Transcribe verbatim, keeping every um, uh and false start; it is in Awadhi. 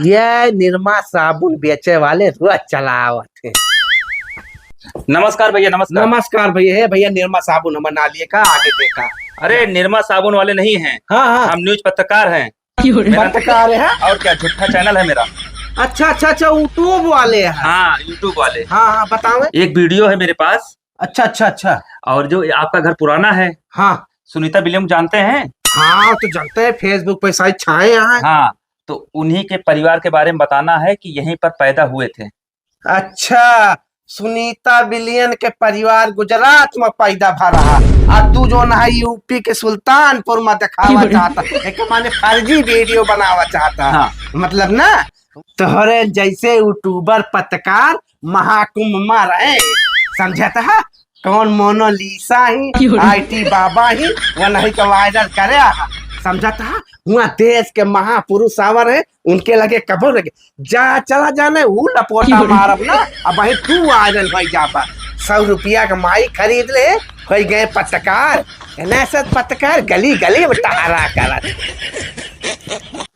ये निरमा साबुन बेचे वाले रोज चलावत है। नमस्कार भैया, नमस्कार। नमस्कार भैया। हे भैया, निरमा साबुन हमर ना लिए का, आगे देखा। अरे, निरमा साबुन वाले नहीं हैं। हाँ, हाँ। हम news पत्रकार हैं। पत्रकार है? और क्या, झूठा channel है मेरा। अच्छा, अच्छा, अच्छा, YouTube वाले हैं। हाँ, YouTube वाले। हाँ, हाँ, बताओ। एक video है मेरे पास। अच्छा, अच्छा, अच्छा। और जो आपका घर पुराना है, हाँ। सुनीता विलियम जानते हैं? हाँ, तो जानते हैं, Facebook पे शायद छाए हैं। हाँ, तो उन्हीं के परिवार के बारे में बताना है कि यहीं पर पैदा हुए थे। अच्छा, सुनीता विलियम के परिवार गुजरात में पैदा भा रहा, आ तू जो ना यूपी के सुल्तानपुर में दिखावा चाहता, एक माने फर्जी video बनावा चाहता। हाँ। मतलब ना, तोहरे जैसे YouTuber पत्रकार महाकुंभ में रहे, समझत है? कौन मोनालिसा ही, क्यों रे? IT बाबा ही, वो नहीं तो viral करे, समझत है? हुआ देश के महापुरुष आवर है, उनके लगे कबो लगे जा, चला जाने, ऊ लपोटा क्यों रे? मारब ना, अब वही तू viral हो जाबा। सौ रुपया के माइक खरीद ले, हो गए पत्रकार, ना सर पत्रकार, गली गली में टहरा करत।